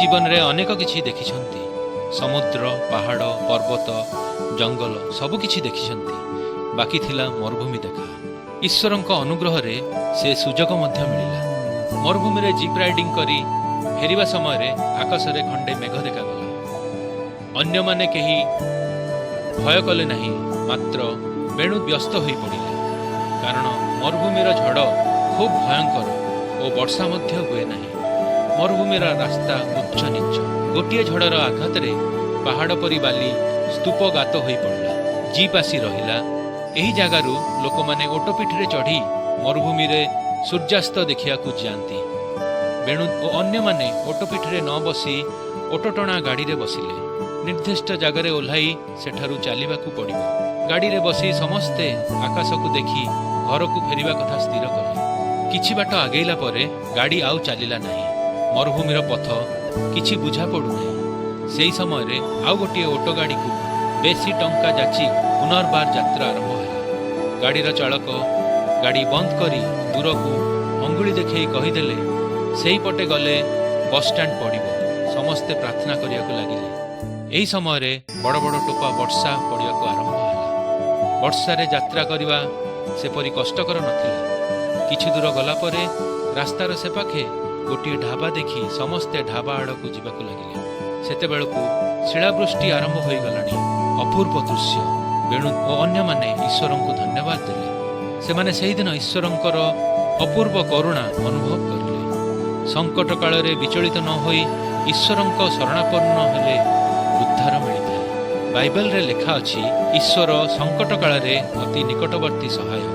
ଜୀବନରେ ଅନେକ କିଛି ଦେଖିଛନ୍ତି। ସମୁଦ୍ର, ପାହାଡ଼, ପର୍ବତ, ଜଙ୍ଗଲ ସବୁ କିଛି ଦେଖିଛନ୍ତି। ବାକି ଥିଲା ମରୁଭୂମି ଦେଖା। ଈଶ୍ୱରଙ୍କ ଅନୁଗ୍ରହରେ ସେ ସୁଯୋଗ ମଧ୍ୟ ମିଳିଲା। ମରୁଭୂମିରେ ଜିପ୍ ରାଇଡିଂ କରି ଫେରିବା ସମୟରେ ଆକାଶରେ ଖଣ୍ଡେ ମେଘ ଦେଖାଗଲା। ଅନ୍ୟମାନେ କେହି ଭୟ କଲେ ନାହିଁ, ମାତ୍ର ବେଣୁ ବ୍ୟସ୍ତ ହୋଇପଡ଼ିଲେ, କାରଣ ମରୁଭୂମିର ଝଡ଼ ଖୁବ୍ ଭୟଙ୍କର ଓ ବର୍ଷା ମଧ୍ୟ ହୁଏ ନାହିଁ। ମରୁଭୂମିର ରାସ୍ତା ଉଚ୍ଚ ନିଚ। ଗୋଟିଏ ଝଡ଼ର ଆଘାତରେ ପାହାଡ଼ ପରି ବାଲି ସ୍ତୂପ ଗାତ ହୋଇପଡ଼ିଲା। ଜିପ୍ ଆସି ରହିଲା। ଏହି ଜାଗାରୁ ଲୋକମାନେ ଓଟ ପିଠିରେ ଚଢ଼ି ମରୁଭୂମିରେ ସୂର୍ଯ୍ୟାସ୍ତ ଦେଖିବାକୁ ଯାଆନ୍ତି। ବେଣୁ ଓ ଅନ୍ୟମାନେ ଓଟ ପିଠିରେ ନ ବସି ଓଟଟଣା ଗାଡ଼ିରେ ବସିଲେ। ନିର୍ଦ୍ଦିଷ୍ଟ ଜାଗାରେ ଓହ୍ଲାଇ ସେଠାରୁ ଚାଲିବାକୁ ପଡ଼ିବ। ଗାଡ଼ିରେ ବସି ସମସ୍ତେ ଆକାଶକୁ ଦେଖି ଘରକୁ ଫେରିବା କଥା ସ୍ଥିର କଲେ। କିଛି ବାଟ ଆଗେଇଲା ପରେ ଗାଡ଼ି ଆଉ ଚାଲିଲା ନାହିଁ। ମରୁଭୂମିର ପଥ କିଛି ବୁଝା ପଡ଼ୁନାହିଁ। ସେହି ସମୟରେ ଆଉ ଗୋଟିଏ ଓଟ ଗାଡ଼ିକୁ ବେଶୀ ଟଙ୍କା ଯାଚି ପୁନର୍ବାର ଯାତ୍ରା ଆରମ୍ଭ ହେଲା। ଗାଡ଼ିର ଚାଳକ ଗାଡ଼ି ବନ୍ଦ କରି ଦୂରକୁ ଅଙ୍ଗୁଳି ଦେଖେଇ କହିଦେଲେ, ସେଇପଟେ ଗଲେ ବସଷ୍ଟାଣ୍ଡ ପଡ଼ିବ। ସମସ୍ତେ ପ୍ରାର୍ଥନା କରିବାକୁ ଲାଗିଲେ। ଏହି ସମୟରେ ବଡ଼ ବଡ଼ ଟୋପା ବର୍ଷା ପଡ଼ିବାକୁ ଆରମ୍ଭ ହେଲା। ବର୍ଷାରେ ଯାତ୍ରା କରିବା ସେପରି କଷ୍ଟକର ନଥିଲା। କିଛି ଦୂର ଗଲା ପରେ ରାସ୍ତାର ସେପାଖେ ଗୋଟିଏ ଢାବା ଦେଖି ସମସ୍ତେ ଢାବା ଆଡ଼କୁ ଯିବାକୁ ଲାଗିଲେ। ସେତେବେଳକୁ ଶିଳାବୃଷ୍ଟି ଆରମ୍ଭ ହୋଇଗଲାଣି। ଅପୂର୍ବ ଦୃଶ୍ୟ। ବେଣୁ ଓ ଅନ୍ୟମାନେ ଈଶ୍ୱରଙ୍କୁ ଧନ୍ୟବାଦ ଦେଲେ। ସେମାନେ ସେହିଦିନ ଈଶ୍ୱରଙ୍କର ଅପୂର୍ବ କରୁଣା ଅନୁଭବ କରିଲେ। ସଙ୍କଟ କାଳରେ ବିଚଳିତ ନ ହୋଇ ଈଶ୍ୱରଙ୍କ ଶରଣାପନ୍ନ ହେଲେ ଉଦ୍ଧାର ମିଳିଥାଏ। ବାଇବେଲରେ ଲେଖା ଅଛି, ଈଶ୍ୱର ସଙ୍କଟ କାଳରେ ଅତି ନିକଟବର୍ତ୍ତୀ ସହାୟ।